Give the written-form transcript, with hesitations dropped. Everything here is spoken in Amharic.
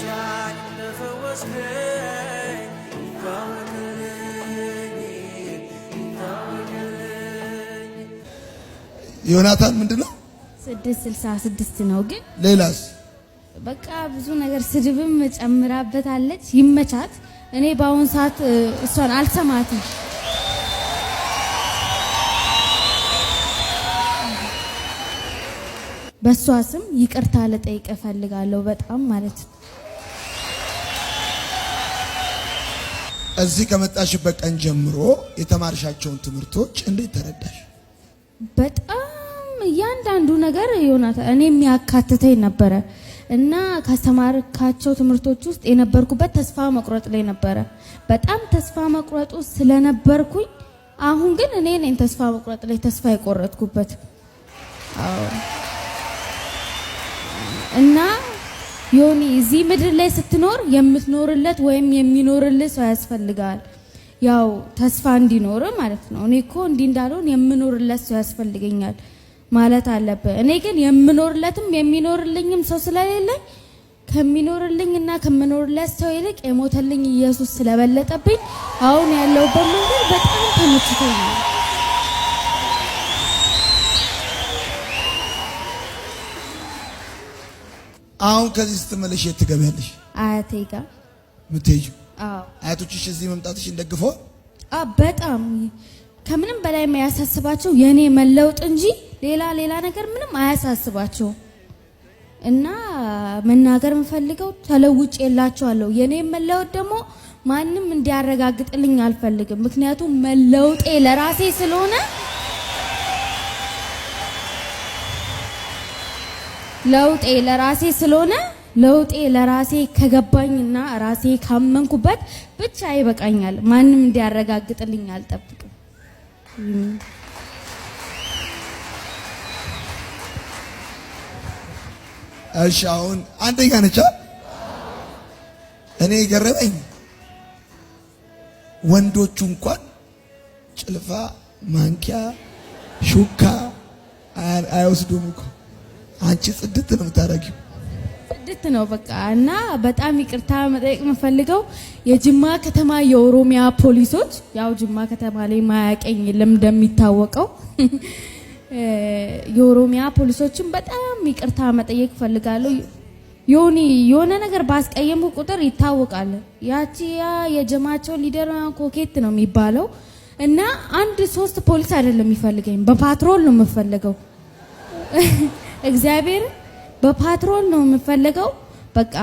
ብቻ እንደፈወስከኝ ይታወቅልኝ፣ ይታወቅልኝ። ዮናታን ምንድን ነው? 666 ነው ግን ሌላስ? በቃ ብዙ ነገር ስድብም ጨምራበታለች። ይመቻት። እኔ በአሁን ሰዓት እሷን አልሰማትም። በእሷ ስም ይቅርታ ልጠይቅ እፈልጋለሁ በጣም ማለት ነው። እዚህ ከመጣሽበት ቀን ጀምሮ የተማርሻቸውን ትምህርቶች እንዴት ተረዳሽ? በጣም እያንዳንዱ ነገር ዮናታን እኔ የሚያካትተኝ ነበረ እና ካስተማርካቸው ትምህርቶች ውስጥ የነበርኩበት ተስፋ መቁረጥ ላይ ነበረ። በጣም ተስፋ መቁረጡ ስለነበርኩኝ አሁን ግን እኔ ነኝ ተስፋ መቁረጥ ላይ ተስፋ የቆረጥኩበት። አዎ። እና ዮኒ እዚህ ምድር ላይ ስትኖር የምትኖርለት ወይም የሚኖርልህ ሰው ያስፈልጋል። ያው ተስፋ እንዲኖር ማለት ነው። እኔ እኮ እንዲህ እንዳልሆን የምኖርለት ሰው ያስፈልገኛል ማለት አለብህ። እኔ ግን የምኖርለትም የሚኖርልኝም ሰው ስለሌለኝ ከሚኖርልኝ እና ከምኖርለት ሰው ይልቅ የሞተልኝ ኢየሱስ ስለበለጠብኝ አሁን ያለሁበት መንገድ በጣም ተመችቶኛል። አሁን ከዚህ ስትመለሽ የት ትገቢያለሽ? አያቴ ጋር የምትሄጂው? አዎ። አያቶችሽ እዚህ መምጣትሽን ደግፈዋል? በጣም ከምንም በላይ የሚያሳስባቸው የኔ መለውጥ እንጂ ሌላ ሌላ ነገር ምንም አያሳስባቸውም። እና መናገር የምፈልገው ተለውጬላቸዋለሁ። የኔ መለወጥ ደግሞ ማንም እንዲያረጋግጥልኝ አልፈልግም። ምክንያቱም መለውጤ ለራሴ ስለሆነ ለውጤ ለራሴ ስለሆነ ለውጤ ለራሴ ከገባኝና ራሴ ካመንኩበት ብቻ ይበቃኛል። ማንም እንዲያረጋግጥልኝ አልጠብቅም። እሺ አሁን አንደኛ ነች። እኔ የገረመኝ ወንዶቹ እንኳን ጭልፋ፣ ማንኪያ፣ ሹካ አይወስዱም እኮ። አንቺ ጽድት ነው የምታደርጊው። ጽድት ነው በቃ። እና በጣም ይቅርታ መጠየቅ የምፈልገው የጅማ ከተማ የኦሮሚያ ፖሊሶች፣ ያው ጅማ ከተማ ላይ ማያቀኝ የለም እንደሚታወቀው፣ የኦሮሚያ ፖሊሶችን በጣም ይቅርታ መጠየቅ እፈልጋለሁ። ዮኒ የሆነ ነገር ባስቀየምኩ ቁጥር ይታወቃል። ያቺ ያ የጀማቸው leader ኮኬት ነው የሚባለው እና አንድ ሶስት ፖሊስ አይደለም የሚፈልገኝ፣ በፓትሮል ነው የምፈልገው። እግዚአብሔር በፓትሮል ነው የምፈልገው። በቃ።